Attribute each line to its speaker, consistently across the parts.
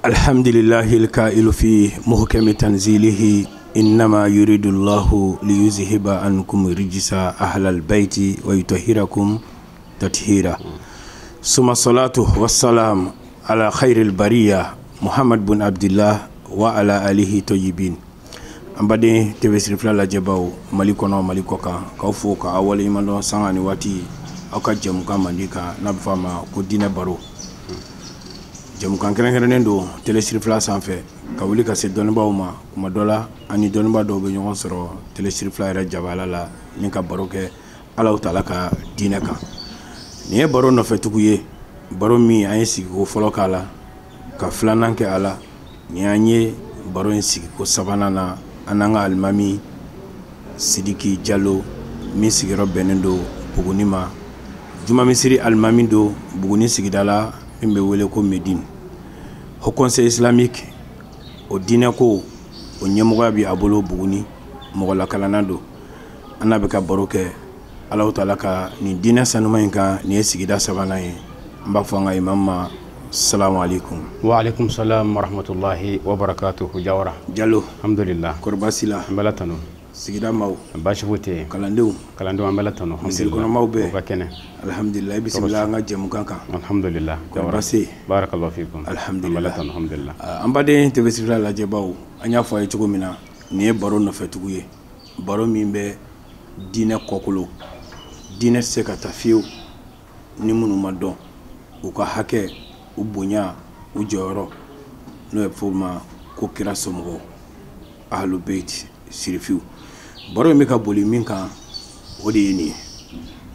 Speaker 1: Alhamdulillahi alkailu fi muhkami tanzilihi innama yuridu Allahu liyuzhiba ankum rijsa ahlal baiti wa yutahhirakum tathira. Suma salatu wassalam ala khairil bariya Muhammad bin Abdullah wa ala alihi tayyibin. An baden TV Sirifila lajɛbaw Mali kɔnɔ Mali kɔ kan, k'aw fo k'aw waleɲuman dɔn sanga ni waati aw ka jɛmukan mandi kan n'a bɛ fɔ a ma ko diinɛ baro. Jɛmukan kɛrɛnkɛrɛnnen don Télé Sirifila sanfɛ ka wuli ka se dɔnnibaaw ma. Kuma dɔ la ani dɔnnibaa dɔw bɛ ɲɔgɔn sɔrɔ Télé Sirifila yɛrɛ jabala la ni ka baro kɛ Alahu taala ka diinɛ kan. Nin ye baro nɔfɛtugu ye, baro min an ye sigiko fɔlɔ k'a la ka filanan kɛ a la. Nin y'an ye baro in sigiko sabanan na, an n'an ka alimami Sidiki Jalo min sigiyɔrɔ bɛnnen don Buguni ma. Juma misiri alimami don Buguni sigida la min bɛ wele ko Medine. Haut Conseil islamique o diinɛko o ɲɛmɔgɔya bɛ a bolo Buguni, mɔgɔ lakalanna don. An n'a bɛ ka baro kɛ Alahu taala ka nin diinɛ sanuma in kan. Nin ye sigida sabanan ye. An b'a fɔ an ka imam ma salamu aleykum.
Speaker 2: Wa aleykum salam wa rahmatulahi wa barakatuhu. Jawara
Speaker 1: Jalo.
Speaker 2: Alhamdulillah.
Speaker 1: Kɔri baasi la?
Speaker 2: An bɛ Ala tanu.
Speaker 1: Sigida maaw?
Speaker 2: Baasi foyi tɛ yen.
Speaker 1: Kalandenw?
Speaker 2: Kalandenw an bɛ Ala tanu.
Speaker 1: Misiri kɔnɔmaw bɛɛ?
Speaker 2: U ka kɛnɛ.
Speaker 1: Alhamdulillah. I bisimila an ka jɛmukan kan.
Speaker 2: Alhamdulillah.
Speaker 1: Kɔri baasi?
Speaker 2: Barakallahu fikum.
Speaker 1: Alhamdulillah.
Speaker 2: An bɛ Ala tanu, alhamdulillah.
Speaker 1: An baden TV Sirifila lajɛbaw, an y'a fɔ a ye cogo min na, nin ye baro nɔfɛtugu ye, baro min bɛ diinɛ kɔkolo. Diinɛ tɛ se ka taa fiyewu ni minnu ma dɔn u ka hakɛ, u bonya, u jɔyɔrɔ, n'o ye fɔ ma ko kira somɔgɔw, Ahlul Bayt sirifiw. Baro in bɛ ka boli min kan, o de ye nin ye.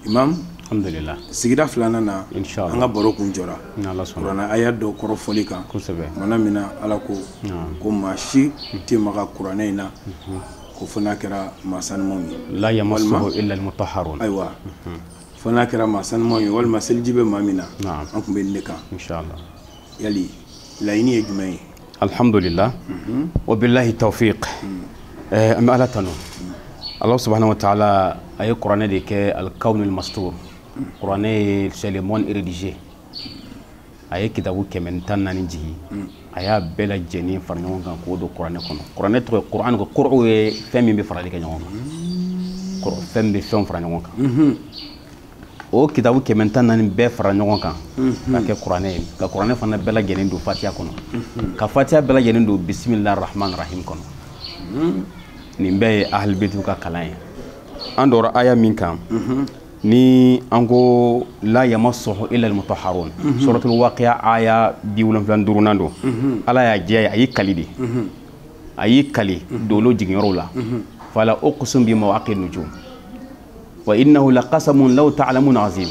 Speaker 1: Imam,
Speaker 2: Alhamdulillah.
Speaker 1: Sigida filanan na,
Speaker 2: Inshallah.
Speaker 1: an ka baro kun jɔra
Speaker 2: N'Ala sɔnna.
Speaker 1: Kuranɛ aya dɔ kɔrɔfɔli kan.
Speaker 2: Kosɛbɛ.
Speaker 1: Kumana min na Ala ko
Speaker 2: Naam.
Speaker 1: ko maa si tɛ maga kuranɛ in na ko fo n'a kɛra maa sanumanw ye.
Speaker 2: La yamassuhu
Speaker 1: Walima
Speaker 2: illa al-mutahharun.
Speaker 1: Ayiwa, fo n'a kɛra maa sanumanw ye walima seliji bɛ maa min na.
Speaker 2: Naam.
Speaker 1: An tun bɛ nin de kan.
Speaker 2: Inshallah.
Speaker 1: Yali laɲini ye jumɛn ye?
Speaker 2: Alhamdulillah. Wa billahi tawfiq. An bɛ Ala tanu. Allah subhanahu wa ta'ala a ye kuranɛ de kɛ al-kawnul mastur. Kuranɛ ye c'est le monde rédigé. A ye kitabu 114 jigin. A y'a bɛɛ lajɛlen fara ɲɔgɔn kan k'o don kuranɛ kɔnɔ. Kuranɛ tɔgɔ ye kuran, ko kuran ye fɛn min bɛ farali kɛ ɲɔgɔn kan. Kɔrɔ fɛn min bɛ fɛnw fara ɲɔgɔn kan. O kitabu 114 bɛɛ fara ɲɔgɔn kan ka kɛ kuranɛ ye. Ka kuranɛ fana bɛɛ lajɛlen don Fatiha kɔnɔ. Ka Fatiha bɛɛ lajɛlen don bisimilahi rahmani rahim kɔnɔ. Nin bɛɛ ye Ahlul Bayt ka kalan ye. An dɔra aya min kan, ni an ko la yamassuhu illa al-mutahharun. Suratul Waqi'a aya 75 don. Ala y'a jɛ a y'i kali de. A y'i kali dolo jiginyɔrɔw la. Fala uqsimu bi mawaqi nujum wa innahu laqasamun law ta'lamun azim.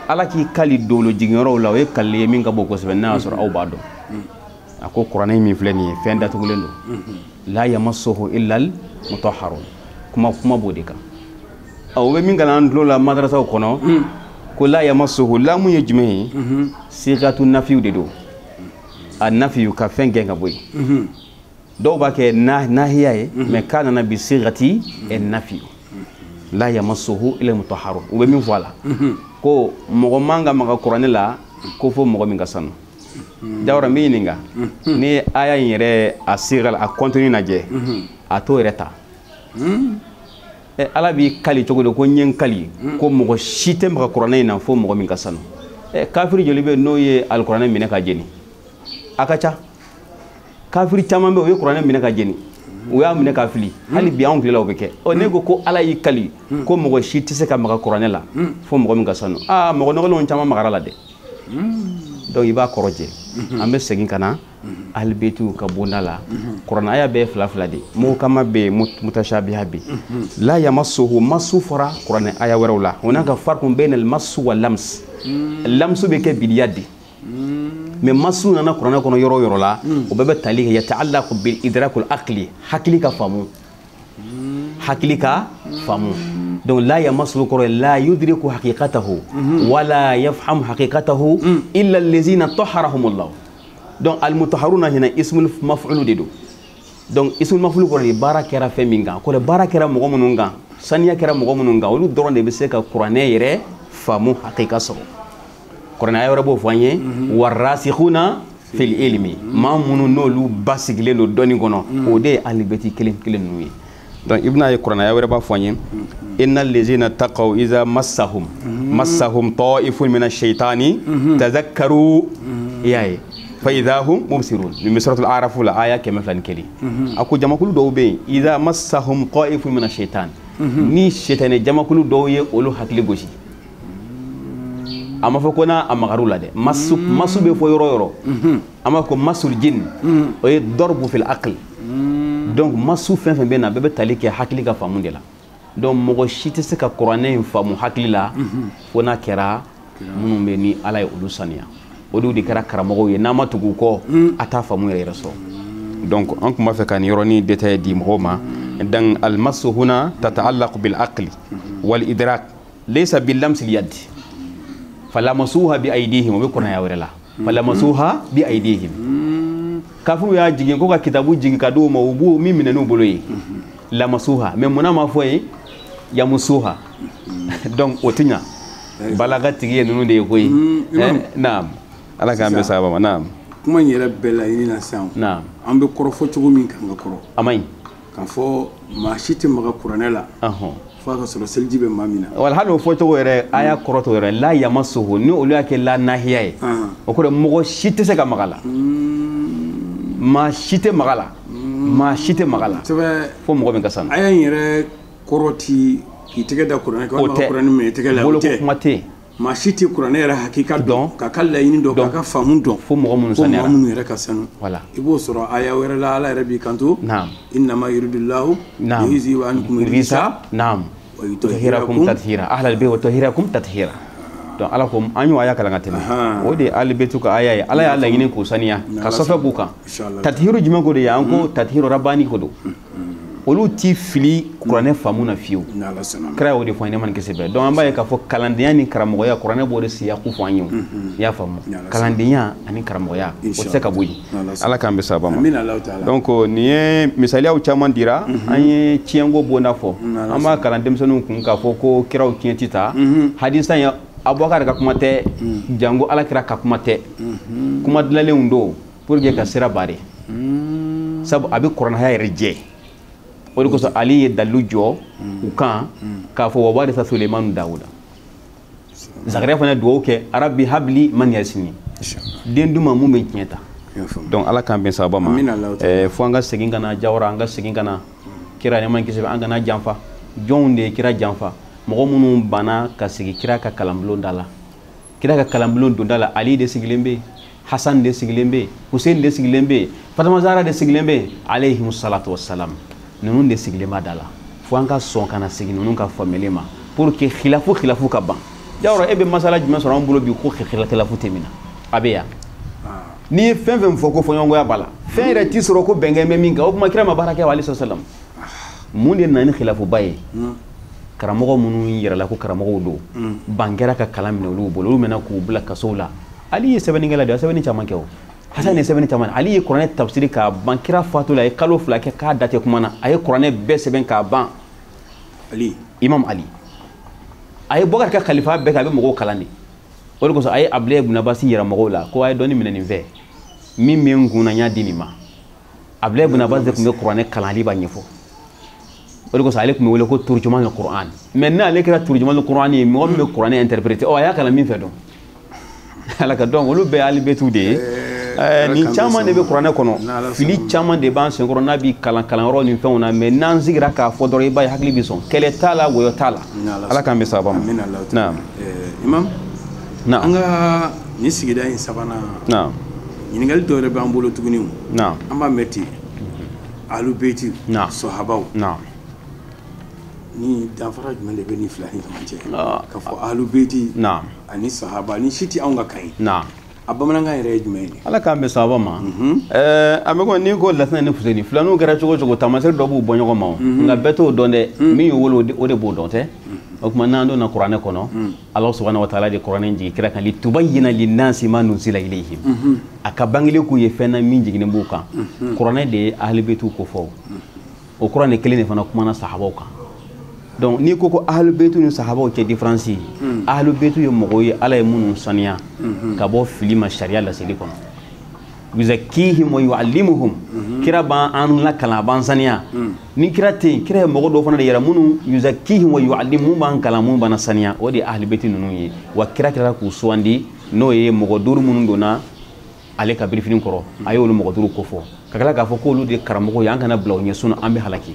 Speaker 2: Ala k'i kali dolo jiginyɔrɔw la, o ye kali ye min ka bon kosɛbɛ n'a y'a sɔrɔ aw b'a dɔn. A ko kuranɛ min filɛ nin ye, fɛn datugulen don. La yamassuhu illa al-mutahharun. Kuma b'o de kan. O bɛ min kalan an tulo la madrasaw kɔnɔ, ko la yamassuhu, lamu ye jumɛn ye? Sigatu nafiyu de don. A nafiyu ka fɛn gɛn ka bɔ yen. Dɔw b'a kɛ nahiya ye, mais k'a nana bi sigati nafiyu. La yamassuhu illa al-mutahharun. U bɛ min fɔ a la, ko mɔgɔ man ka maga kuranɛ la ko fo mɔgɔ min ka sanu. Jawara, n b'i ɲininka, n'i ye aya in yɛrɛ a siga la, a contenu lajɛ, a t'o yɛrɛ ta. Ala b'i kali cogo di ko n ye n kali ko mɔgɔ si tɛ maga kuranɛ in na fo mɔgɔ min ka sanu. Kafiri joli bɛ yen n'o ye alikuranɛ minɛ ka jeni? A ka ca. Kafiri caman bɛ yen, o ye kuranɛ minɛ ka jeni, u y'a minɛ ka fili. Hali bi anw tile la o bɛ kɛ. Ne ko ko Ala y'i kali ko mɔgɔ si tɛ se ka maga kuranɛ la fo mɔgɔ min ka sanu. Mɔgɔ nɔgɔlenw caman magara la dɛ. Donc i b'a kɔrɔ jɛ. An bɛ segin ka na Ahlul Bayt ka bonda la. Kuranɛ aya bɛɛ ye fila fila de ye. Muhkama bɛ yen, mutashabiha bɛ yen. La yamassuhu, masu fɔra kuranɛ aya wɛrɛw la. Hunaka farqun bayna al-massu wa lams. Lamsu bɛ kɛ biliya de. Mais masu nana kuranɛ kɔnɔ yɔrɔ o yɔrɔ la, o bɛɛ bɛ tali kɛ yata'allaqu bil idrakul aqli, hakili ka faamu. Hakili ka faamu. Donc la yamassu kɔrɔ ye la yudriku haqiqatahu wala yafhamu haqiqatahu illa allazina tahharahumullah. Donc al-mutahharuna hina ismul maf'ul de don. Donc ismul maf'ul kɔrɔ ye baara kɛra fɛn min kan, kɔrɔ baara kɛra mɔgɔ minnu kan, saniya kɛra mɔgɔ minnu kan, olu dɔrɔn de bɛ se ka kuranɛ yɛrɛ faamu hakika sɔrɔ. Kuranɛ aya wɛrɛ b'o fɔ an ye, warasikhuna fil ilmi maa minnu n'olu basigilen don dɔnni kɔnɔ o de ye ahlul-bayti kelen kelen ninnu ye. Donc i bɛna ye kuranɛ wɛrɛ b'a fɔ an ye innal lezina taqaw iza massahum massahum ta'ifun mina shaitani tazakkaru i y'a ye fa idha hum mubsirun nin bɛ suratul araf la aya 201 a ko jamakulu dɔw bɛ yen iza massahum ta'ifun mina shaitan ni shaitani jamakulu dɔw ye olu hakili gosi a ma fɔ ko n'a a magar'u la dɛ masu masu bɛ fɔ yɔrɔ yɔrɔ a ma ko masul jinn o ye darbu fil aql. Donc masu fɛn fɛn bɛ na bɛɛ bɛ tali kɛ hakili ka faamu de la. Donc mɔgɔ si tɛ se ka kuranɛ in faamu hakili la fo n'a kɛra minnu bɛ ni Ala ye olu saniya olu de kɛra karamɔgɔw ye n'a ma tugu u kɔ a t'a faamu yɛrɛ yɛrɛ sɔrɔ. Donc an tun b'a fɛ ka nin yɔrɔnin détail di mɔgɔw ma. Donc almasu huna tata'allaqu bil aqli wal idrak laysa bil lamsi al yad falamasuha bi aydihim o bɛ kuranɛ wɛrɛ la falamasuha bi aydihim kafiru y'a jigin ko ka kitabu jigin ka d'u ma u b'o min minɛ n'u bolo ye lamasuha mais munna ma fɔ ye yamusuha donc o tɛ ɲa balaga tigi ye ninnu de ye koyi. Naam Ala k'an bɛn sababa ma. Naam
Speaker 1: kuma in yɛrɛ bɛɛ laɲini na sisan.
Speaker 2: Naam
Speaker 1: an bɛ kɔrɔfɔ cogo min kan ka kɔrɔ
Speaker 2: a man ɲi
Speaker 1: k'a fɔ maa si tɛ maga kuranɛ la f'a ka sɔrɔ seliji bɛ maa min na.
Speaker 2: Wala hali o fɔcogo yɛrɛ a y'a kɔrɔ to yɛrɛ la yamasuhu ni olu y'a kɛ la nahiya ye o kɔrɔ mɔgɔ si tɛ se ka maga la. Maa si tɛ maga la maa si tɛ maga la fo mɔgɔ min ka sanu.
Speaker 1: A y'a yɛrɛ kɔrɔ ti k'i tɛgɛ da kuranɛ kan walima kuranɛ minɛ i tɛgɛ la o tɛ
Speaker 2: kuma tɛ
Speaker 1: maa si tɛ kuranɛ yɛrɛ hakika dɔn k'a ka laɲini dɔn k'a ka faamu dɔn
Speaker 2: fo mɔgɔ minnu saniyara
Speaker 1: fo mɔgɔ minnu yɛrɛ ka sanu.
Speaker 2: Voilà
Speaker 1: i b'o sɔrɔ aya wɛrɛ la Ala yɛrɛ b'i kanto.
Speaker 2: Naam
Speaker 1: innama yuridullahu liyuzhiba ankum rijsa
Speaker 2: naam
Speaker 1: wa yutahhirakum
Speaker 2: tathira ahlal bayt wa yutahhirakum tathira. Donc Ala ko an y'o aya kalan ka tɛmɛ o de ye ahlul-bayt ka aya ye Ala y'a laɲini k'u saniya ka sɔfɛ b'u kan. Tathiru jumɛn ko de ye an ko tathiru rabbani ko don olu ti fili kuranɛ faamu na fiyewu. Kira y'o de fɔ an ye ne ma nin kisi bɛɛ. Donc an b'a ye k'a fɔ kalandenya ni karamɔgɔya kuranɛ b'o de siyaku fɔ an ye o i y'a faamu kalandenya ani karamɔgɔya o tɛ se ka bɔ yen. Ala k'an bɛn sababa ma. Donc nin ye misaliyaw caman dira an ye tiɲɛnko bonda fɔ an b'a kalan denmisɛnninw kun k'a fɔ ko kiraw tiɲɛ ti ta hadisa in Abubakar ka kuma tɛ jango Ala kira ka kuma tɛ kuma dilanlenw don pour que ka sira bare sabu a bɛ kuranɛ yɛrɛ jɛ. O de kosɔn Ali ye dalilu jɔ u kan k'a fɔ wa warisa Sulemanu Dawuda Zakariya fana dugawu kɛ arabi habli man yasini den d'u ma mun bɛ tiɲɛ ta. Donc Ala k'an bɛn sababa ma. Fo an ka segin ka na Jawara an ka segin ka na kira nɛɛma kisi an kana janfa jɔnw de ye kira janfa mɔgɔ minnu banna ka sigi kira ka kalanbulon da la kira ka kalanbulon donda la Ali de sigilen bɛ yen Hassan de sigilen bɛ yen Hussein de sigilen bɛ yen Fatima Zahra de sigilen bɛ yen alayhimu salatu wassalam ninnu de sigilen b'a da la fo an ka sɔn ka na segin ninnu ka faamuyali ma pour que khilafu ka ban. Jawara e bɛ masala jumɛn sɔrɔ an bolo bi ko khilafu tɛ min na a bɛ yan n'i ye fɛn fɛn fɔ ko fɔɲɔgɔnkɔya b'a la fɛn yɛrɛ t'i sɔrɔ ko bɛnkɛn bɛ min kan o kuma kira ma baara kɛ wa alayhi salam mun de nana ni khilafuba ye karamɔgɔ minnu yɛrɛ la ko karamɔgɔw don ban kɛra ka kalan minɛ olu bolo olu mɛna k'u bila kasow la. Ali ye sɛbɛnnikɛla de ye a sɛbɛnni caman kɛ o Hasan ye sɛbɛnni caman Ali ye kuranɛ tafsiri k'a ban kira fatu la a ye kalo 2 kɛ k'a da tɛ kuma na a ye kuranɛ bɛɛ sɛbɛn k'a ban.
Speaker 1: Ali
Speaker 2: Imam Ali a ye Bubakar ka khalifa bɛɛ kɛ a bɛ mɔgɔw kalan de o de kosɔn a ye Abdulayi ibn Abbas yira mɔgɔw la ko a ye dɔnni minɛ nin fɛ min bɛ n kun na n y'a di nin ma. Abdulayi ibn Abbas de tun bɛ kuranɛ kalan Ali b'a ɲɛfɔ o de kosɔn ale tun bɛ wele ko turjuman al-Qur'an mais n'ale kɛra turjuman al-Qur'an ye mɔgɔ min bɛ kuranɛ interpréter ɔ a y'a kalan min fɛ dɔn Ala ka dɔn olu bɛɛ ye ahlul-bayt de ye. Nin caman de bɛ kuranɛ kɔnɔ fili caman de b'an senkɔrɔ n'a b'i kalan kalanyɔrɔ ni fɛnw na mais n'an sigira k'a fɔ dɔrɔn i b'a ye hakili bɛ sɔn kɛlɛ t'a la wɔyɔ t'a la. Ala k'an bɛn sababa ma. Naam
Speaker 1: Imam
Speaker 2: naam
Speaker 1: an ka nin sigida in sabanan
Speaker 2: naam
Speaker 1: ɲininkali dɔ yɛrɛ b'an bolo tuguni.
Speaker 2: Naam
Speaker 1: an b'a mɛn ten ahlul-bayt sahabaw
Speaker 2: naam
Speaker 1: ni danfara jumɛn de bɛ ni fila ni ɲɔgɔn cɛ k'a fɔ ahlul-bayt
Speaker 2: naam
Speaker 1: ani sahaba ni si tɛ anw ka kan ye.
Speaker 2: Naam
Speaker 1: a bamanankan yɛrɛ ye jumɛn ye?
Speaker 2: Ala k'an bɛn sababa ma. A bɛ komi n'i ko Lasinɛ ni Fuseni filaninw kɛra cogo o cogo taamasere dɔ b'u bɔ ɲɔgɔn ma o nka bɛɛ t'o dɔn dɛ min y'o wolo o de b'o dɔn tɛ o tuma n'an donna kuranɛ kɔnɔ Ala subahana wa taala de kuranɛ jigin kira kan litubayyina linnasi ma nuzila ilayhim a ka bangeli k'u ye fɛn na min jiginnen b'u kan kuranɛ de ye ahlul-bayt ko fɔ o kuranɛ kelen de fana kumana sahabaw kan. Donc n'i ko ko ahlul-bayt ni sahabaw cɛ différence ye ahlul-bayt ye mɔgɔw ye Ala ye minnu saniya ka bɔ fili ma sariya laseli kɔnɔ. Yuzakihim wa yuallimuhum. Kira b'an an lakalan, a b'an saniya. Ni kira tɛ yen, kira ye mɔgɔ dɔw fana de yira minnu yuzakihim wa yuallimuhum, b'an kalan, mun b'an saniya, o de ye ahli beyti ninnu ye. Wa kira kira k'u sugandi, n'o ye mɔgɔ 5 minnu donna ale ka birifini kɔrɔ, a y'olu mɔgɔ 5 kofɔ ka tila k'a fɔ k'olu de ye karamɔgɔ ye, an kana bila u ɲɛ sinon an bɛ halaki.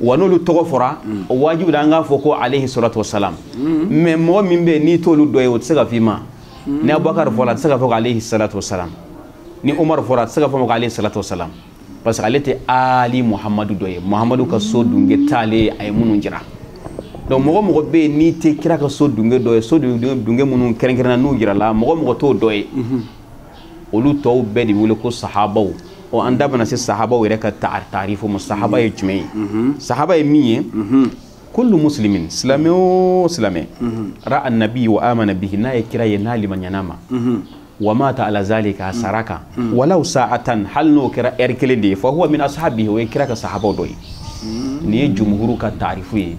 Speaker 2: Wa n'olu tɔgɔ fɔra, o wajibi la an k'a fɔ ko alayhi salatu wasalam. Mais mɔgɔ min bɛ yen n'i t'olu dɔ ye, o tɛ se ka f'i ma. Ni Abubakar fɔra, a tɛ se ka fɔ ko alayhi salatu wasalam. Ni Umar fɔra, a tɛ se ka fɔ ko alayhi salatu wasalam, parce que ale tɛ Ali Muhamadu dɔ ye. Muhamadu ka so dunge t'ale ye, a ye minnu jira. Donc mɔgɔ mɔgɔ bɛ yen n'i tɛ kira ka so dunge dɔ ye, so dunge minnu kɛrɛnkɛrɛnna n'u jirala, mɔgɔ mɔgɔ t'o dɔ ye, olu tɔw bɛɛ de wele ko sahabaw. Ɔ, an da bɛna se sahabaw yɛrɛ ka taarifu ma. Sahaba ye jumɛn ye? Sahaba ye min ye, kullu muslimin, silamɛ o silamɛ, ra'a nabi wa amana bihi, n'a ye kira ye, n'a limaniyan'a ma, wa mata ala zalika, a sara kan, walaw sa'atan, hali n'o kɛra ɛri kelen de ye, fa huwa min ashabihi, o ye kira ka sahabaw dɔ ye. Nin ye jumhuru ka taarifu ye.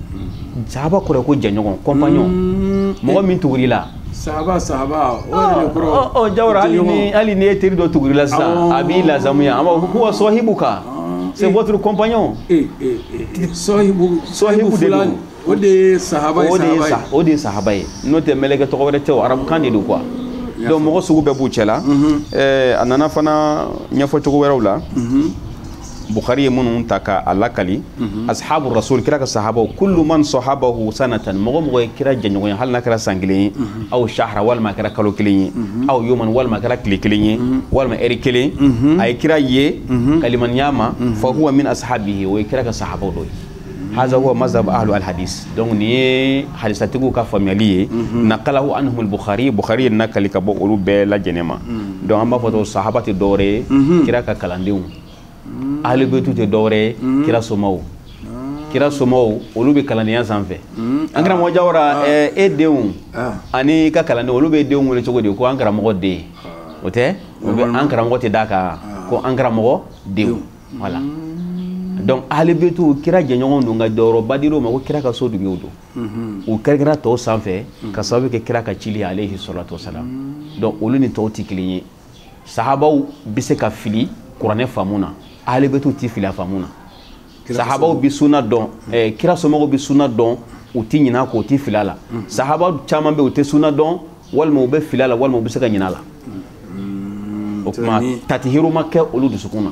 Speaker 2: Sahaba kɔrɔ ko jɛɲɔgɔn, compagnon, mɔgɔ min tugur'i la.
Speaker 1: Sahaba, sahaba, o yɛrɛ de kɔrɔ.
Speaker 2: Ɔ, Jawara, hali ni e teri dɔ tugur'i la sisan, a b'i lazamuya, an b'a fɔ huwa sahibuka, c'est votre compagnon.
Speaker 1: Sahibu,
Speaker 2: sahibu de don.
Speaker 1: O de ye sahaba ye, sahaba ye.
Speaker 2: O de ye sahaba ye. N'o tɛ mɛlɛkɛ tɔgɔ wɛrɛ tɛ o, arabukan de don quoi. Donc mɔgɔ sugu bɛɛ b'u cɛ la. A nana fana ɲɛfɔ cogo wɛrɛw la. Bukhari ye minnu ta ka a lakali, ashabu rasul, kira ka sahabaw, kullu man sahabahu sanatan, mɔgɔ mɔgɔ ye kira jɛɲɔgɔn ye, hali n'a kɛra san kelen ye, aw shahra, walima a kɛra kalo kelen ye, aw yoman, walima a kɛra tile kelen ye, walima ɛri kelen, a ye kira ye kalimaniya ma, fa huwa min ashabihi, o ye kira ka sahabaw dɔ ye. Haza huwa mazhab ahlu alhadis. Donc nin ye hadisatigiw ka faamuyali ye. Naqalahu anhum al-Bukhari, Bukhari ye nakali ka bɔ olu bɛɛ lajɛlen ma. Donc an b'a fɔ dɔrɔn sahaba tɛ dɔwɛrɛ ye kira ka kalandenw. Ahlu baytu tɛ dɔwɛrɛ ye kira somaw. Kira somaw olu bɛ kalandenya sanfɛ. An karamɔgɔ Jawara, e denw ani i ka kalandenw, olu bɛ denw wele cogo di? Ko an karamɔgɔ den. O tɛ? U bɛ an karamɔgɔ tɛ d'a kan, ko an karamɔgɔ denw. Voilà. Donc ahlu baytu kira jɛɲɔgɔnw don, nka jɔyɔrɔba dir'u ma ko kira ka so dungew don. U kɛrɛnkɛrɛnna tɔw sanfɛ ka sababu kɛ kira ka cili ye alayhi salatu wasalam. Donc olu ni tɔw tɛ kelen ye. Sahabaw bɛ se ka fili kuranɛ faamu na, ahlu baytu tɛ fili a faamu na. Sahabaw bɛ sunna dɔn, kira somɔgɔw bɛ sunna dɔn, u tɛ ɲinɛ a kɔ, u tɛ fili a la. Sahabaw caman bɛ yen, u tɛ sunna dɔn, walima u bɛ fili a la, walima u bɛ se ka ɲinɛ a la. O tuma tatihiru ma kɛ olu dusukun na.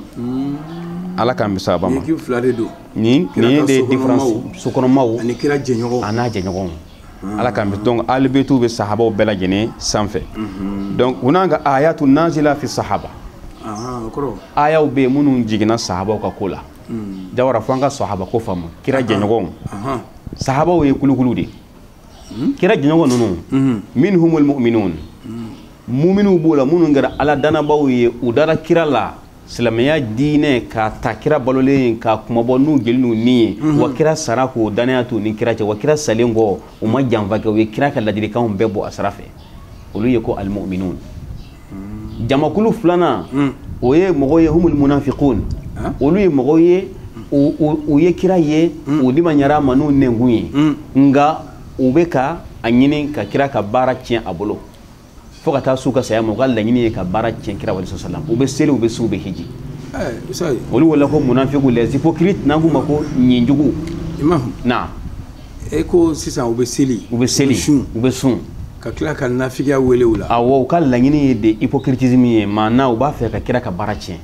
Speaker 2: Ala k'an bɛ sababa ma.
Speaker 1: Nin équipe fila de don.
Speaker 2: Nin ye de différence sokɔnɔmaw
Speaker 1: ani kira jɛɲɔgɔnw.
Speaker 2: A n'a jɛɲɔgɔnw. Ala k'an bɛ. Donc ahlu baytu bɛ sahabaw bɛɛ lajɛlen sanfɛ. Donc hunaka ayatu nazila fi sahaba. Ayaw bɛ yen minnu jiginna sahabaw ka ko la. Jawara, fo an ka sahaba ko faamu. Kira jɛɲɔgɔnw. Sahabaw ye kulukulu de ye. Kira jɛɲɔgɔn ninnu, minhumul mu'minun. Mu'minuw b'o la minnu kɛra ala dannabaw ye, u dara kira la. Silamɛya diinɛ k'a ta kira balolen k'a kumabɔ n'u jeli n'u ni ye, wa kira sara k'o danaya t'u ni kira cɛ, wa kira salen kɔ u ma janfa kɛ, u ye kira ka ladilikanw bɛɛ bɔ a sira fɛ. Olu ye ko almu'minun. Jamakulu filanan, o ye mɔgɔw ye humul munafiqun. Olu ye mɔgɔw ye, u ye kira ye, u limaniya ma n'u nɛnkun ye, nka u bɛ ka a ɲini ka kira ka baara tiɲɛ a bolo fo ka taa s'u ka saya ma. U ka laɲini ye ka baara tiɲɛ kira wali salam. U bɛ seli, u bɛ sun, u bɛ hiji. Olu wele ko munafiqu, les hypocrites, n'an k'u ma ko ɲinjugu.
Speaker 1: Imam.
Speaker 2: Naam.
Speaker 1: E ko sisan u bɛ seli,
Speaker 2: u bɛ seli, u bɛ sun,
Speaker 1: ka tila ka nafigiya wele u la.
Speaker 2: Awɔ, u ka laɲini ye de hypocritisme ye, maana u b'a fɛ ka kira ka baara tiɲɛ.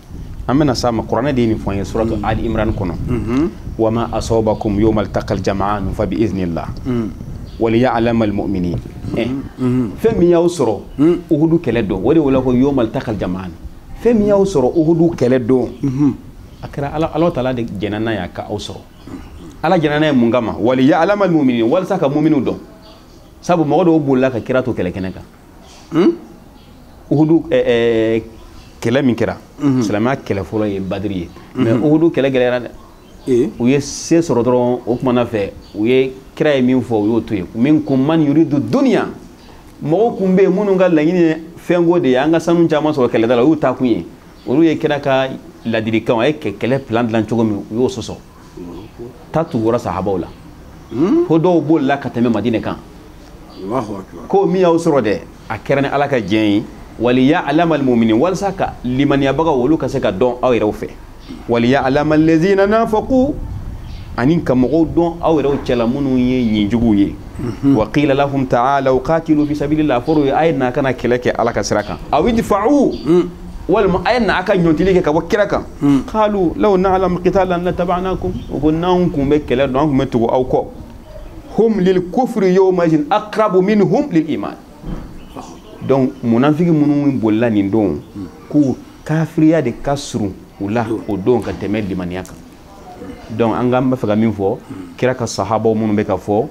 Speaker 2: An bɛna s'a ma, kuranɛ de ye nin fɔ an ye suratu Ali Imran kɔnɔ. Wa ma asabakum yawmal taqal jama'an fa bi iznillah waliya'lama almu'minin. Fɛn min y'aw sɔrɔ Uhudu kɛlɛ don, o de wele ko yawmal taqal jama'an. Fɛn min y'aw sɔrɔ Uhudu kɛlɛ don, a kɛra Ala Taala de jɛnna n'a ye a ka aw sɔrɔ. Ala jɛnna n'a ye mun kama? Waliya'lama almu'minin, walasa ka mu'miniw dɔn. Sabu mɔgɔ dɔw bolila ka kira to kɛlɛ kɛnɛ kan. Uhudu kɛlɛ min kɛra, silamɛya kɛlɛ fɔlɔ ye Badiri ye, mais Uhudu kɛlɛ gɛlɛyara dɛ. U ye se sɔrɔ dɔrɔn, o kumana fɛ u ye kira ye min fɔ, u y'o to yen. Minkum man yuridu dunya, mɔgɔw kun bɛ yen minnu ka laɲini ye fɛnko de ye, an ka sanu caman sɔrɔ kɛlɛda la, u y'u ta kun ye. Olu ye kira ka ladilikanw, a ye kɛlɛ plan dilan cogo min, u y'o sɔsɔ. Ta tugura sahabaw la, fo dɔw bolila ka tɛmɛ Madinɛ kan. Ko min y'aw sɔrɔ dɛ, a kɛra ni Ala ka diɲɛ ye. Waliya'lama almu'minin walasa ka limaniyabagaw olu ka se ka dɔn aw yɛrɛw fɛ. Waliya'lama allazina nafaqu ani ka mɔgɔw dɔn aw yɛrɛw cɛla minnu ye ɲinjuguw ye. Wa qila lahum ta'alaw qatilu fi sabilillah fɔr'u ye a ye na kana kɛlɛ kɛ Ala ka sira kan. Aw idfa'u walima a ye na a ka ɲɔntili kɛ ka bɔ kira kan. Qalu law na'lamu qitalan lataba'nakum u ko n'anw kun bɛ kɛlɛ dɔn an kun bɛ tugu aw kɔ. Hum lil kufri yawma idhin aqrabu minhum lil iman. Donc munafiki minnu bolila nin don k'u kafiriya de ka surun u la o don ka tɛmɛ limaniya kan. Donc an ka n b'a fɛ ka min fɔ kira ka sahabaw minnu bɛ ka fɔ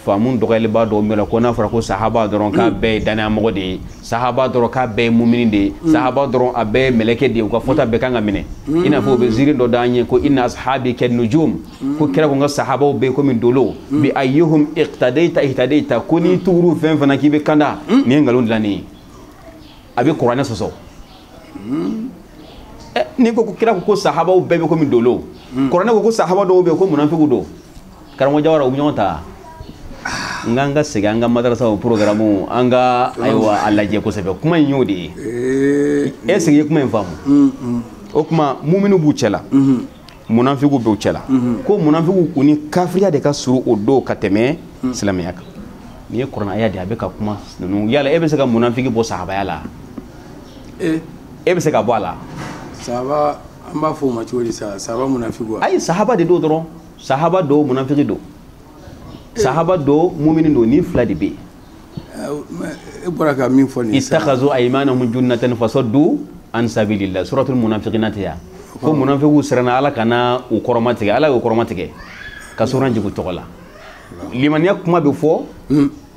Speaker 2: faamu dɔgɔyaliba dɔw bɛ la ko n'a fɔra ko sahaba dɔrɔn k'a bɛɛ ye danayamɔgɔ de ye, sahaba dɔrɔn k'a bɛɛ ye mumini de ye, sahaba dɔrɔn a bɛɛ ye mɛlɛkɛ de ye, u ka fɔta bɛɛ kan ka minɛ. I n'a fɔ u bɛ ziiri dɔ d'an ye ko inna ashabi kan nujum ko kira ko n ka sahabaw bɛ komi dolo bi ayyuhum iqtadayta ihtadayta ko n'i tugur'u fɛn fɛn na k'i bɛ kanda nin ye nkalon dilannen ye, a bɛ kuranɛ sɔsɔ. N'i ko kira ko sahabaw bɛɛ bɛ komi dolo, kuranɛ ko sahaba dɔw bɛ yen ko munafigiw don. Karamɔgɔ Jawara u bɛ ɲɔgɔn ta. N k'an ka segin an ka madarasaw programme an ka ayiwa a lajɛ kosɛbɛ. Kuma in y'o de ye. Est-ce que i ye kuma in faamu? O kuma muminu b'u cɛ la, munafigiw b'u cɛ la. Ko munafigiw u ni kafiriya de ka surun o don ka tɛmɛ silamɛya kan. Nin ye kuranɛ aya de ye, a bɛ ka kuma ninnu. Yala e bɛ se ka munafigi bɔ sahabaya la? E bɛ se ka bɔ a la?
Speaker 1: Sahaba an b'a fɔ o ma cogo di sa? Sahaba munafigi wa?
Speaker 2: Ayi, sahaba de don dɔrɔn. Sahaba dɔw munafigi don, sahaba dɔw mumini don, ni fila de bɛ yen.
Speaker 1: E bɔra ka min fɔ nin ye sisan.
Speaker 2: Ittakhazu aymanahum junnatan fasaddu an sabilillah suratul munafiqina tɛ yan. Ko munafigiw siranna Ala kana u kɔrɔma tigɛ, Ala y'u kɔrɔma tigɛ ka suran jigin u tɔgɔ la. Limaniya kuma bɛ fɔ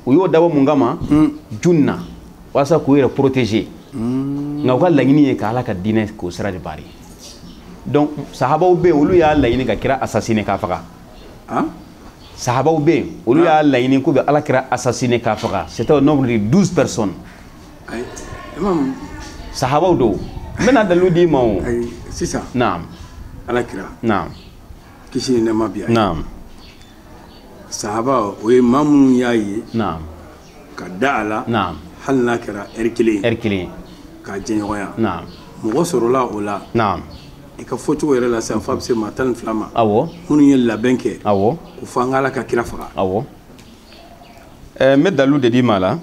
Speaker 2: u y'o dabɔ mun kama? Junna, walasa k'u yɛrɛ protéger. Nka u ka laɲini ye ka Ala ka diinɛ k'o sira de bari. Donc sahabaw bɛ yen olu y'a laɲini ka kira assassiner k'a faga. Sahabaw bɛ yen olu y'a laɲini k'u bɛ Ala kira assassiner k'a faga. C'était au nombre de 12 personnes. Sahabaw don. N bɛna dalilu d'i ma o.
Speaker 1: Sisan.
Speaker 2: Naam.
Speaker 1: Ala kira.
Speaker 2: Naam.
Speaker 1: Kisi ni nɛɛma bi a ye.
Speaker 2: Naam.
Speaker 1: Sahaba o ye maa minnu y'a ye.
Speaker 2: Naam.
Speaker 1: Ka da a la.
Speaker 2: Naam.
Speaker 1: Hali n'a kɛra ɛri kelen ye.
Speaker 2: Ɛri kelen ye.
Speaker 1: K'a jɛɲɔgɔnya.
Speaker 2: Naam.
Speaker 1: Mɔgɔ sɔrɔla o la.
Speaker 2: Naam.
Speaker 1: I ka fɔcogo yɛrɛ la sisan f'a bɛ se maa 12 ma.
Speaker 2: Awɔ.
Speaker 1: Minnu ye labɛn kɛ.
Speaker 2: Awɔ.
Speaker 1: Ko fo an ka Ala ka kira faga.
Speaker 2: Awɔ. N bɛ dalilu de d'i ma la.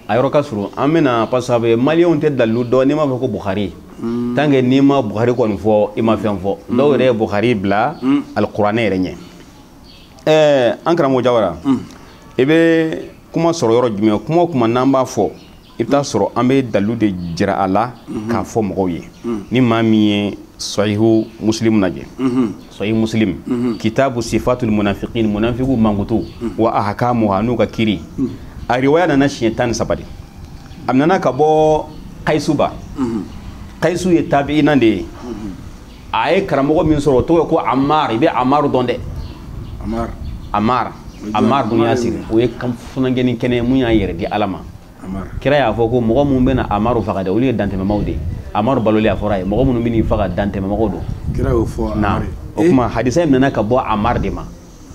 Speaker 2: A yɔrɔ ka surun. An bɛna parce que maliyɛnw tɛ dalilu dɔn n'i m'a fɔ ko Bukhari. Tant que n'i ma Bukhari kɔni fɔ i ma fɛn fɔ. Dɔw yɛrɛ ye Bukhari bila alikuranɛ yɛrɛ ɲɛ. An karamɔgɔ Jawara. I bɛ kuma sɔrɔ yɔrɔ jumɛn? Kuma o kuma n'an b'a fɔ i bɛ taa sɔrɔ an bɛ dalilu de jira a la k'a fɔ mɔgɔw ye. Ni maa min ye Sahihu Muslim lajɛ. Sahih Muslim. Kitabu sifatul munafiqin munafiqu mankutu wa ahkamuha n'u ka kiri. A riwaya nana siɲɛ 13 de. A nana ka bɔ Kayisuba. Kayisu ye tabi'ina de ye. A ye karamɔgɔ min sɔrɔ o tɔgɔ ye ko Amar. I bɛ Amar dɔn dɛ.
Speaker 1: Amar.
Speaker 2: Amar. Amar bun Yasir. O ye funankɛnin kɛnɛ ye mun y'a yɛrɛ di Ala ma. Kira y'a fɔ ko mɔgɔ minnu bɛna Amaru faga dɛ olu ye dantɛmɛmaw de ye. Amaru balolen a fɔra a ye mɔgɔ minnu bɛn'i faga dantɛmɛmɔgɔw don.
Speaker 1: Kira y'o fɔ Amar ye.
Speaker 2: O tuma hadisa in nana ka bɔ Amar de ma.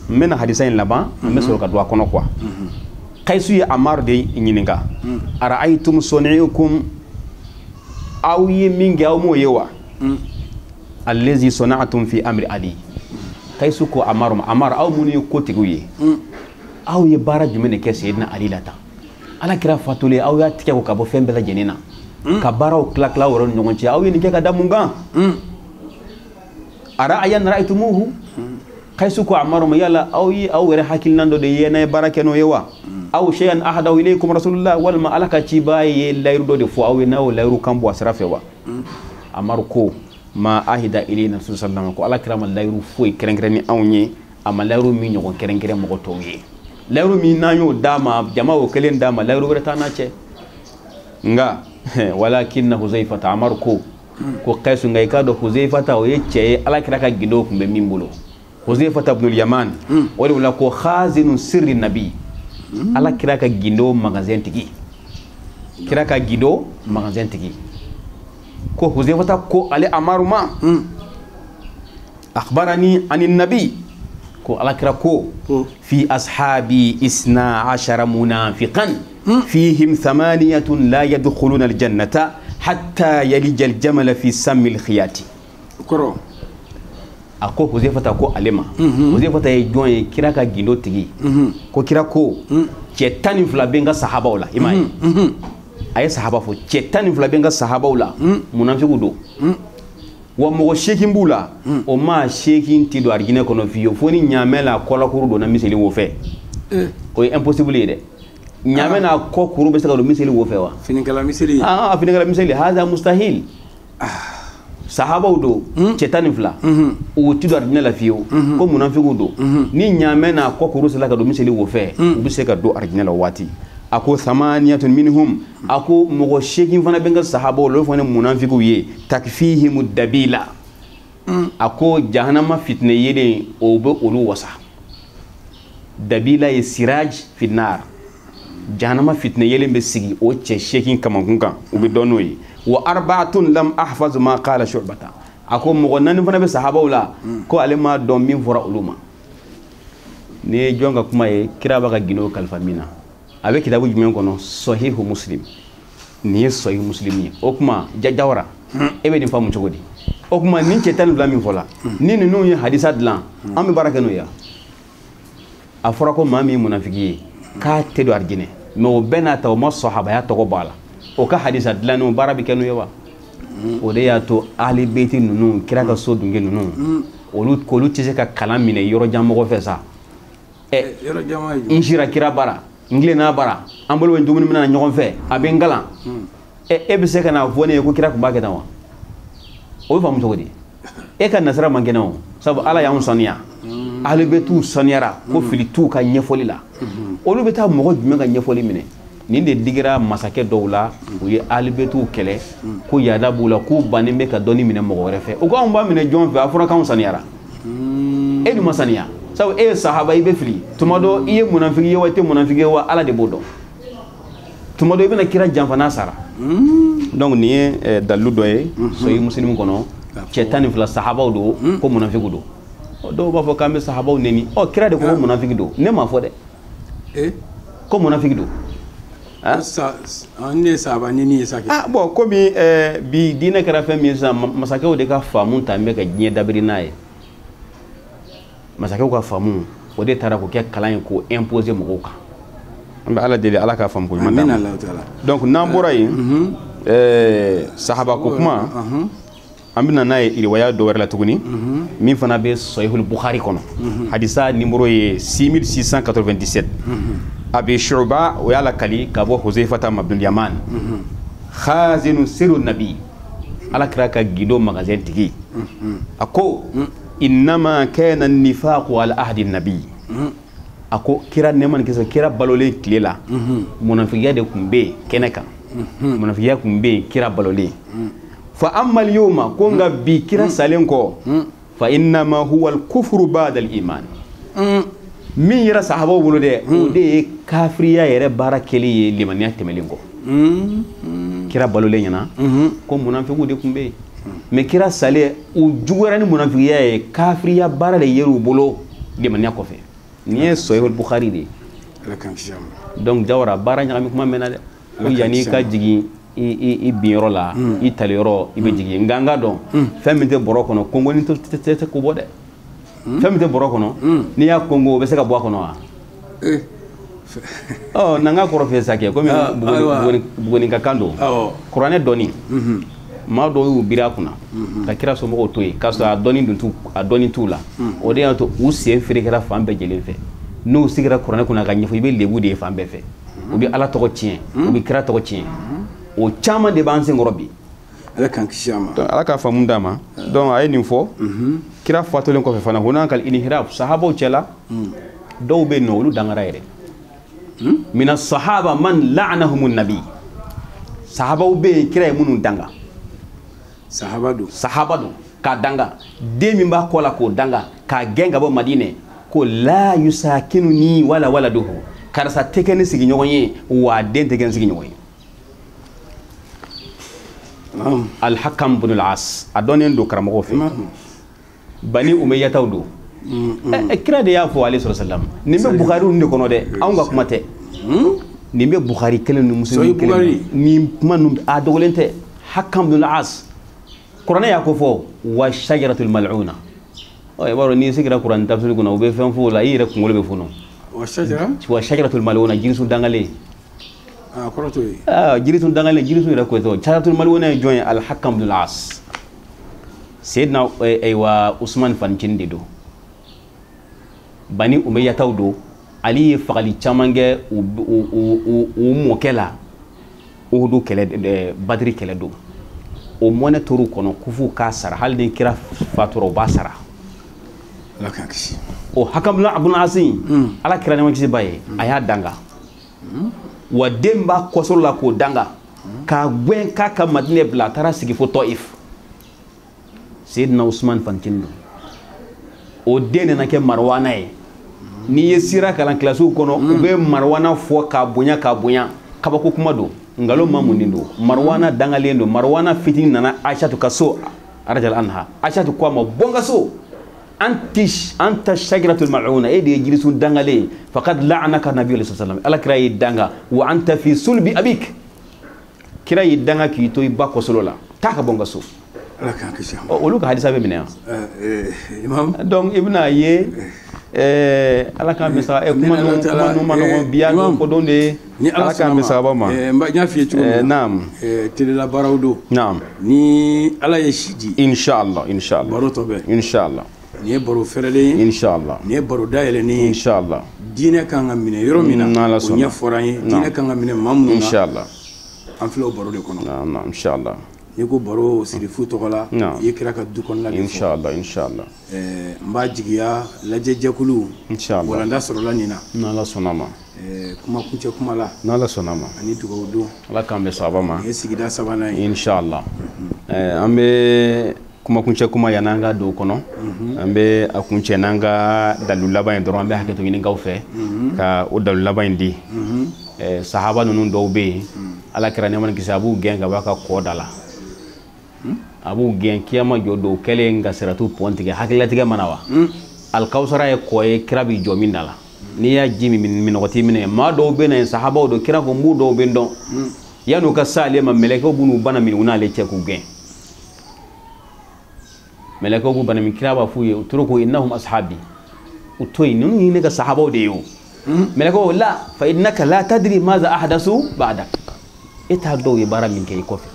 Speaker 2: N bɛna hadisa in laban n bɛ sɔrɔ ka don a kɔnɔ quoi. Kayisu ye Amar de ɲininka. Ara'aytum soni'ukum aw ye min kɛ aw m'o ye wa? Allazi sana'tum fi amri Ali. Kayisu ko Amar ma, Amar aw minnu ye kotigiw ye. Aw ye baara jumɛn de kɛ Seyidina Ali la tan? Ala kira fatulen aw y'a tigɛ ko ka bɔ fɛn bɛɛ lajɛlen na. Ka baaraw tila tila aw yɛrɛ ni ɲɔgɔn cɛ aw ye nin kɛ ka da mun kan? Ara'ayan ra'aytumuhu? Kayisu ko Amaru ma yala aw ye aw yɛrɛ hakilina dɔ de ye n'a ye baara kɛ n'o ye wa? Aw shay'an ahadahu ilaykum rasulullah walima Ala ka ciba ye layiru dɔ de fɔ aw ye n'a y'o layiru kan bɔ a sira fɛ wa? Amaru ko ma ahida ilayna rasul sallallahu alaihi wasallam ko Ala kira ma layiru foyi kɛrɛnkɛrɛn ni anw ye, a ma layiru min ɲɔgɔn kɛrɛnkɛrɛn mɔgɔ tɔw ye. Layiru min n'an y'o d'a ma jama y'o kelen d'a ma layiru wɛrɛ t'an n'a cɛ. Nka walakinna Huzaifata Amaru ko Kayisu nka i k'a dɔn Huzaifata o ye cɛ ye Ala kira ka gindo tun bɛ min bolo. Huzaifata ibnul Yaman o de wele ko khazinu sirri nabi. Ala kira ka gindo magasin tigi. Kira ka gindo magasin tigi. Ko Huzaifata ko ale Amaru ma. Akhbarani anin nabi ko Ala kira ko fi ashabi 12 munafiqan. Fihim thamaniyatun la yadkhuluna aljannata hatta yalija aljamala fi sammi alkhiyati.
Speaker 1: Kɔrɔ.
Speaker 2: A ko Huzaifata ko ale ma. Huzaifata ye jɔn ye? Kira ka gindo tigi. Ko kira ko cɛ 12 bɛ n ka sahabaw la, i m'a ye? A ye sahaba fɔ, cɛ 12 bɛ n ka sahabaw la, munafigiw don. Wa mɔgɔ 8 b'u la, o maa 8 ti don arijinɛ kɔnɔ fiyewu fo ni ɲaamɛ la kɔlakuru donna miseli wo fɛ. O ye impossible ye dɛ. Ɲaamɛ n'a kɔ kuru bɛ se ka don miseli wo fɛ wa?
Speaker 1: Finikala miseli.
Speaker 2: Ah, finikala miseli, haza mustahil. Sahabaw don, cɛ 12, u ti don arijinɛ la fiyewu, ko munafigiw don. Ni ɲaamɛ n'a kɔ kuru sera ka don miseli wo fɛ, u bɛ se ka don arijinɛ la o waati. A ko thamaniyatun minhum, a ko mɔgɔ 8 fana bɛ n ka sahabaw la, olu fana ye munafigiw ye. Takfihimu dabila. A ko jahanama fitinɛ yelen o bɛ olu wasa. Dabila ye siraj finnar. Jahanama fitinɛ yelen bɛ sigi o cɛ 8 kamankun kan, u bɛ dɔn n'o ye. Wa arba'atun lam ahfaz ma qala shu'bata. A ko mɔgɔ 4 fana bɛ sahabaw la, ko ale m'a dɔn min fɔra olu ma. Ni ye jɔn ka kuma ye, kira b'a ka gindo kalifa min na, a bɛ kitabu jumɛn kɔnɔ? Sahihu Muslim. Nin ye Sahihu Muslim ye. O kuma Jawara, e bɛ nin faamu cogo di? O kuma nin cɛ 12 min fɔla, ni ninnu ye hadisa dilan, an bɛ baara kɛ n'o ye. A fɔra ko maa min ye munafiki ye k'a tɛ don arijinɛ, mais o bɛɛ n'a ta o ma sahabaya tɔgɔ bɔ a la. O ka hadisa dilannen, o baara bɛ kɛ n'o ye wa? O de y'a to ahli beyti ninnu, kira ka so dunge ninnu, olu k'olu tɛ se ka kalan minɛ yɔrɔ jan mɔgɔ fɛ sa. N sira kira bara, n tilenna bara, an bolo bɛ dumuni minɛ na ɲɔgɔn fɛ, a bɛ n kalan. E bɛ se ka n'a fɔ ne ye ko kira tun b'a kɛ tan wa? O bɛ faamu cogo di? E ka nasira man kɛnɛ o, sabu Ala y'anw saniya. Ahli beytiw saniyara, ko fili t'u ka ɲɛfɔli la. Olu bɛ taa mɔgɔ jumɛn ka ɲɛfɔli minɛ? Nin de digira masakɛ dɔw la, u ye ahli beytiw kɛlɛ, ko yaada b'u la, k'u bannen bɛ ka dɔnni minɛ mɔgɔ wɛrɛ fɛ. U ko anw b'a minɛ jɔn fɛ? A fɔra k'anw saniyara. E dun ma saniya. Sabu e ye sahaba, i bɛ fili. Tuma dɔ i ye munafiki ye wa, i tɛ munafiki ye wa, Ala de b'o dɔn. Tuma dɔ i bɛna kira janfa n'a sara. Donc nin ye dalilu dɔ ye Sahih Muslim kɔnɔ, cɛ 12 sahabaw don, ko munafigiw don. Dɔw b'a fɔ k'an bɛ sahabaw neni. Ɔ, kira de ko ko munafiki don, ne m'a fɔ dɛ. Ko munafiki don.
Speaker 1: Ne ye sahaba neni ye sa kɛ.
Speaker 2: Ah bon, komi bi diinɛ kɛra fɛn min ye sisan, masakɛw de ka faamu ta bɛ ka diɲɛ dabiri n'a ye. Masakɛw ka faamu o de taara k'o kɛ kalan ye, k'o imposer mɔgɔw kan. An bɛ Ala deli, Ala k'a faamu ko ɲuman d'an ma. Donc n'an bɔra yen, sahaba ko kuma, an bɛna n'a ye riwaya dɔ wɛrɛ la tuguni, min fana bɛ Sahihul Bukhari kɔnɔ. Hadisa numéro ye 6697. Abi Shu'ba o y'a lakali ka bɔ Huzaifata ibn Yaman, khazinu sirru nabi, Ala kira ka gindo magasin tigi. A ko innama kana an-nifaqu ala ahdi nabi. A ko kira nɛɛma ni kisi, kira balolen tile la, munafigiya de tun bɛ yen kɛnɛ kan. Munafigiya tun bɛ yen kira balolen. Fa amma al-yawma, ko nka bi kira salen kɔ, fa innama huwa al-kufru ba'da al-iman. Min yɛrɛ sahabaw bolo dɛ, o de ye kafiriya yɛrɛ baara kɛli ye limaniya tɛmɛlen kɔ. Kira balolen ɲɛna ko munafigiw de tun bɛ yen, mais kira salen u juguyara ni munafigiya ye, kafiriya baara de yer'u bolo limaniya kɔfɛ. Nin ye Sahih Bukhari de ye. Donc Jawara, baara ɲagami kuma mɛnna dɛ. Ko yanni i ka jigin i binyɔrɔ la, i taliyɔrɔ, i bɛ jigin. Nka n ka dɔn fɛn min tɛ bɔrɔ kɔnɔ, kongoni tɛ se k'o bɔ dɛ. Fɛn min tɛ bɔrɔ kɔnɔ, n'i y'a kongo, o bɛ se ka bɔ a kɔnɔ wa? Ɔ, n'an ka kɔrɔ fɛ sa kɛ, komi Buguni ka kan don. Kuranɛ dɔnni, maa dɔw y'u biri a kunna ka kira somɔgɔw to yen, k'a sɔrɔ a dɔnni dun t'u, a dɔnni t'u la. O de y'a to u sen ferekera fan bɛɛ lajɛlen fɛ. N'u sigira kuranɛ kunna ka ɲɛfɔ, i bɛ lebu de ye fan bɛɛ fɛ. U bɛ Ala tɔgɔ tiɲɛ, u bɛ kira tɔgɔ tiɲɛ. O caman de b'an senkɔrɔ bi.
Speaker 1: Ala k'an kisi a ma.
Speaker 2: Ala k'a faamu d'a ma. Donc a ye nin fɔ. Kira fatulen kɔfɛ fana, hunaka al-inhiraf, sahabaw cɛla dɔw bɛ yen nɔ, olu dangara yɛrɛ. Mina sahaba man la'anahumun nabi. Sahabaw bɛ yen kira ye minnu danga.
Speaker 1: Sahaba don.
Speaker 2: Sahaba don k'a danga. Den min b'a kɔ la k'o danga, k'a gɛn ka bɔ Madinɛ, ko la yusakinuni wala waladuhu. Karisa tɛ kɛ ni sigiɲɔgɔn ye, wa den tɛ kɛ ni sigiɲɔgɔn ye. Al-Hakam ibn al-As, a dɔnnen don karamɔgɔw fɛ. Bani Umayyataw don. Kira de y'a fɔ alayhi salatu wasalam. Nin bɛ Bukhari de kɔnɔ dɛ, anw ka kuma tɛ. Nin bɛ Bukhari kelen ni Muslim kelen ni kuma ninnu a dogolen tɛ. Hakam bin al-As kuranɛ y'a ko fɔ wa shajaratul mal'una. Ɔ i b'a dɔn n'i sigira kuranɛ tafsiri kunna u bɛ fɛn fɔ o la i yɛrɛ kunkolo bɛ funu.
Speaker 1: Wa shajara
Speaker 2: wa shajaratul mal'una jirisun dangalen.
Speaker 1: A kɔrɔ t'o ye.
Speaker 2: Aa jirisun dangalen jirisun yɛrɛ ko tɛ. Shajaratul mal'una ye jɔn ye? Al-Hakam bin al-As. Seydina ayiwa Usman fanicinin de don. Bani Umayyataw don. Ali ye fagali caman kɛ u mɔkɛ la Uhudu kɛlɛ Badiri kɛlɛ don. O mɔnɛ tor'u kɔnɔ ko f'u k'a sara hali ni kira fatura u b'a sara.
Speaker 1: Ala k'an kisi.
Speaker 2: O Hakam bin As Ala kira nɛɛma kisi b'a ye a y'a danga. Wa den b'a kɔsɔrɔ la k'o danga k'a gɛn k'a ka Madinɛ bila a taara sigi fo Tɔif. Seydina Usman fanicinin don. O den nana kɛ Marwana ye. N'i ye sira kalan kilasiw kɔnɔ u bɛ Marwana fɔ k'a bonya k'a bonya kabako kuma don nkalon ma mun don. Marwana dangalen don. Marwana fitinin nana Aishatu ka so arajal anha. Aishatu ko a ma bɔ n ka so anta shajaratul mal'una e de ye jirisun dangalen faqad la'anaka nabiyyu sallallahu alaihi wasallam. Ala kira y'i danga wa anta fi sulbi abik. Kira y'i danga k'i to i ba kɔsolo la taa ka bɔ n ka so.
Speaker 1: Ala k'an kisi.
Speaker 2: Olu ka hadisa bɛ minɛ yan.
Speaker 1: Imam
Speaker 2: donc i bɛna ye ala k'an bɛ sa kuma ninnu ma nɔgɔn bi yan ko don de
Speaker 1: ni
Speaker 2: ala k'an bɛ sababa ma.
Speaker 1: N y'a f'i ye cogo min na.
Speaker 2: Naam.
Speaker 1: Telela baaraw don.
Speaker 2: Naam.
Speaker 1: Ni Ala ye si di.
Speaker 2: Inshallah inshallah.
Speaker 1: Baro tɔ bɛɛ.
Speaker 2: Inshallah.
Speaker 1: Nin ye baro fɛrɛlen ye.
Speaker 2: Inshallah.
Speaker 1: Nin ye baro dayɛlɛnnen ye.
Speaker 2: Inshallah.
Speaker 1: Diinɛ kan ka minɛ yɔrɔ min na. O ɲɛ fɔra an ye. Diinɛ kan ka minɛ maa minnu na.
Speaker 2: Inshallah.
Speaker 1: An filɛ o baro de kɔnɔ.
Speaker 2: Naam inshallah.
Speaker 1: N'i ko baro sirifu tɔgɔ la i ye kira ka du kɔnɔna de fɔ.
Speaker 2: Inshallah inshallah.
Speaker 1: N b'a jigiya lajɛjɛkulu.
Speaker 2: Inshallah.
Speaker 1: Walanda sɔrɔla nin na.
Speaker 2: N'Ala sɔnna ma.
Speaker 1: Kuma kuncɛ kuma la.
Speaker 2: N'Ala sɔnna ma.
Speaker 1: Ani dugawu don.
Speaker 2: Ala k'an bɛn sababa ma.
Speaker 1: Nin ye sigida sabanan ye.
Speaker 2: Inshallah. An bɛ kuma kuncɛ kuma yan'an ka don o kɔnɔ. An bɛ a kuncɛ n'an ka dalilu laban ye dɔrɔn an bɛ hakɛto ɲinikaw fɛ. Ka o dalilu laban in di. Sahaba ninnu dɔw bɛ yen. Ala kira nɛɛma ni kisi a b'u gɛn ka bɔ a ka kɔ da la. A b'u gɛn kiyama jɔ don kɛlen ka siratu pɔn tigɛ hakililatigɛ mana wa. Alikawusara ye kɔ ye kira b'i jɔ min da la. N'i y'a ji min minɔgɔ t'i minɛ maa dɔw bɛ na yen sahabaw don kira ko n b'u dɔw bɛ n dɔn. Yan'u ka s'ale ma mɛlɛkɛw b'u n'u bana min u n'ale cɛ k'u gɛn. Mɛlɛkɛw b'u bana min kira b'a f'u ye u tora ko innahum ashabi. U to yen ninnu ye ne ka sahabaw de ye o. Mɛlɛkɛw la fa innaka la tadri maza ahdasu ba'dak. E t'a dɔw ye baara min kɛ i kɔfɛ.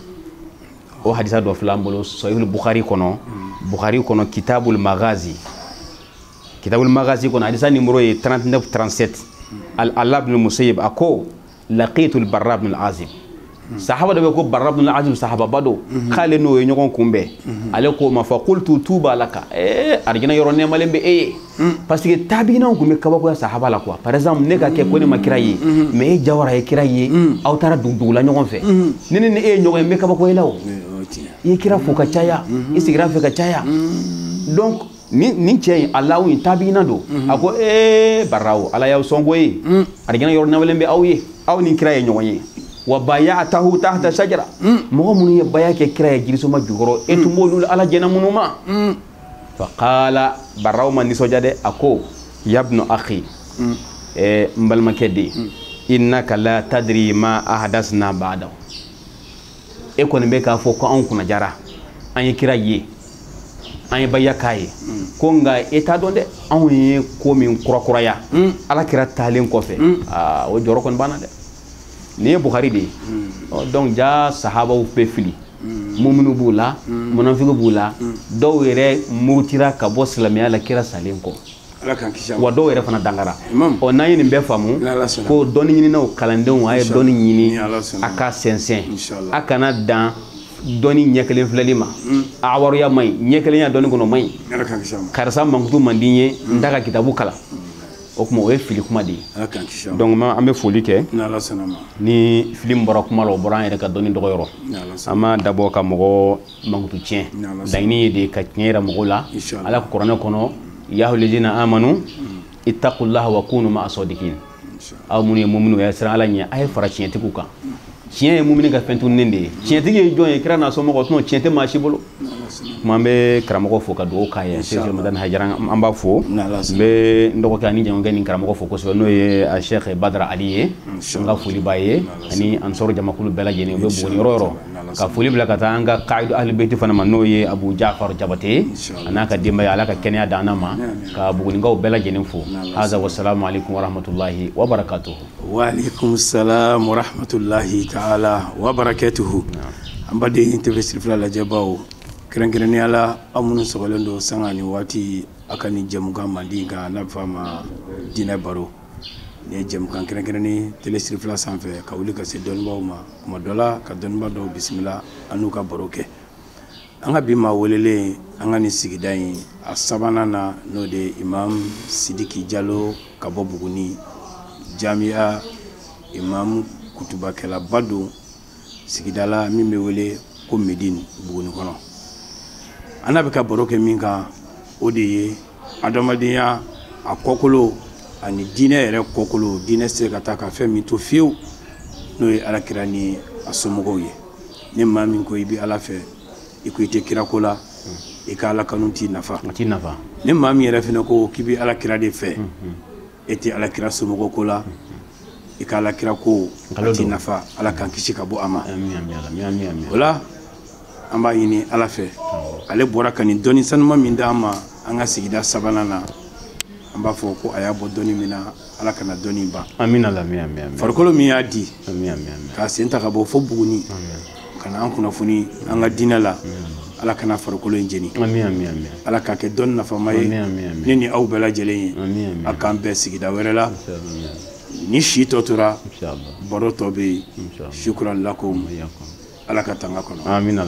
Speaker 2: O hadisa dɔ filɛ an bolo Sahih Bukhari kɔnɔ. Bukhari kɔnɔ Kitabul Maghazi. Kitabul Maghazi kɔnɔ hadisa numéro ye 39 37. Al-Ala ibn Musayyib a ko laqitu al-Barra ibn al-Azib. Sahaba dɔ bɛ ko Barra ibn al-Azib sahaba ba don. K'ale n'o ye ɲɔgɔn kunbɛn. Ale ko ma fa qultu tuba laka. Arijinɛ yɔrɔ nɛɛmalen bɛ e ye. Parce que tabiinaw tun bɛ kabakoya sahaba la quoi. Par exemple ne ka kɛ ko ne ma kira ye. Mais e Jawara ye kira ye. Aw taara dugu la ɲɔgɔn fɛ. Ni ne ni e ye ɲɔgɔn ye n bɛ kabakoya i la o. I ye kira fo ka caya. I sigira fɛ ka caya. Donc nin cɛ in Alahu in tabiina don. A ko Barraw Ala y'aw sɔn ko ye. Arijinɛ yɔrɔ nɛɛmalen bɛ aw ye. Aw ni kira ye ɲɔgɔn ye. Wa bayatahu tahta shajara. Mɔgɔ minnu ye baya kɛ kira ye jirisoma jukɔrɔ e tun b'olu Ala jɛnna minnu ma. Fa qala Barraw ma nisɔndiya dɛ a ko yabnu akhi n balimakɛ den innaka la tadri ma ahdasna ba'dahu. E kɔni bɛ k'a fɔ ko anw kunnajara an ye kira ye an ye baya k'a ye ko nka e t'a dɔn dɛ anw ye ko min kurakuraya Ala kira taalen kɔfɛ o jɔyɔrɔ kɔni banna dɛ. Nin ye Bukhari de ye. Donc ja sahabaw bɛ fili. Muminu b'u la munafigiw b'u la dɔw yɛrɛ murutira ka bɔ silamɛya la kira salen kɔ. Wa dɔw yɛrɛ fana dangara. Ɔ n'an ye nin bɛɛ faamu ko dɔnni ɲininaw kalandenw a ye dɔnni ɲini a ka sɛnsɛn a kana dan dɔnni ɲɛ kelen filɛli ma. A waruya man ɲi ɲɛ kelenya dɔnni kɔnɔ man ɲi. Karisa mankutu man di n ye n t'a ka kitabu kalan. O kuma o ye fili kuma de ye. Donc an bɛ foli kɛ ni fili min bɔra kuma la o bɔra an yɛrɛ ka dɔnni dɔgɔyɔrɔ. An m'a dabɔ ka mɔgɔ mankutu tiɲɛ. Laɲini ye de ka tiɲɛ yira mɔgɔw la. Ala kuranɛ kɔnɔ ya ayyuhallazina amanu ittaqullaha wa kunu ma'a sadiqin. Aw minnu ye muminu ye siran Ala ɲɛ a ye fara tiɲɛtigiw kan. Tiɲɛ ye mumini ka fɛn tununnen de ye. Tiɲɛtigi ye jɔn ye kira n'a somɔgɔw sinon tiɲɛ tɛ maa si bolo. Kuma an bɛ karamɔgɔ fo ka dugawu k'a ye. Cheikh Madani Hayidara, an b'a fo. N bɛ n dɔgɔkɛ ani jamukɛ ni karamɔgɔ fo kosɛbɛ, n'o ye Cheikh Badara Ali ye. An ka foli b'a ye ani Ansɔrɔ jamakulu bɛɛ lajɛlen, u bɛ Buguni yɔrɔ yɔrɔ. Ka foli bila ka taa an ka Kaidu Ahli Beyti fana ma, n'o ye Abu Jafar Jabate a n'a ka denbaya. Ala ka kɛnɛya d'an ma, ka Bugunikaw bɛɛ lajɛlen fo. Haza wasalamu alaikum warahmatullahi wabarakatuhu.
Speaker 1: Wa alaikum salam wa rahmatullahi ta'ala wa barakatuhu. An baden TV Sirifila lajɛbaw, kɛrɛnkɛrɛnnenya la aw minnu sɔgɔlen don sanga ni waati a ka nin jɛmukan mandi kan, n'a bɛ fɔ a ma diinɛ baro. Nin ye jɛmukan kɛrɛnkɛrɛnnen télé Sirifila sanfɛ, ka wuli ka se dɔnnibaw ma, kuma dɔ la ka dɔnniba dɔw bisimila an n'u ka baro kɛ. An ka bi maa welelen an ka nin sigida in a sabanan na, n'o de ye Imam Sidiki Jalo ka bɔ Buguni jamiya, imam kutubakɛlaba don sigida la min bɛ wele ko Medine Buguni kɔnɔ. An n'a bɛ ka baro kɛ min kan, o de ye adamadenya a kɔkolo ani diinɛ yɛrɛ kɔkolo. Diinɛ tɛ se ka taa ka fɛn min to fiyewu, n'o ye Alakira ni a somɔgɔw ye. Ni maa min ko i bɛ Ala fɛ, i ko i tɛ kirako la, i ka Ala kanu t'i nafa.
Speaker 2: A t'i nafa.
Speaker 1: Ni maa min yɛrɛ fana ko k'i bɛ Alakira de fɛ, e tɛ Alakira somɔgɔw ko la, i ka Alakira ko a t'i nafa. Ala k'an kisi ka bɔ a ma. O la an b'a ɲini Ala fɛ, ale bɔra ka nin dɔnni sanuma min d'an ma an ka sigida sabanan na, an b'a fɔ ko a y'a bɔ dɔnni min na, Ala kana dɔnni ban. Farikolo min y'a di k'a sen ta ka bɔ fo Buguni ka na an kunnafoni an ka diinɛ la, Ala kana farikolo in jeni. Ala k'a kɛ dɔnni nafama ye ne ni aw bɛɛ lajɛlen ye. A k'an bɛn sigida wɛrɛ la. Ni si tɔ tora, baro tɔ bɛ yen. Shukran lakum. Ala ka tanga kɔnɔ.
Speaker 2: Amina.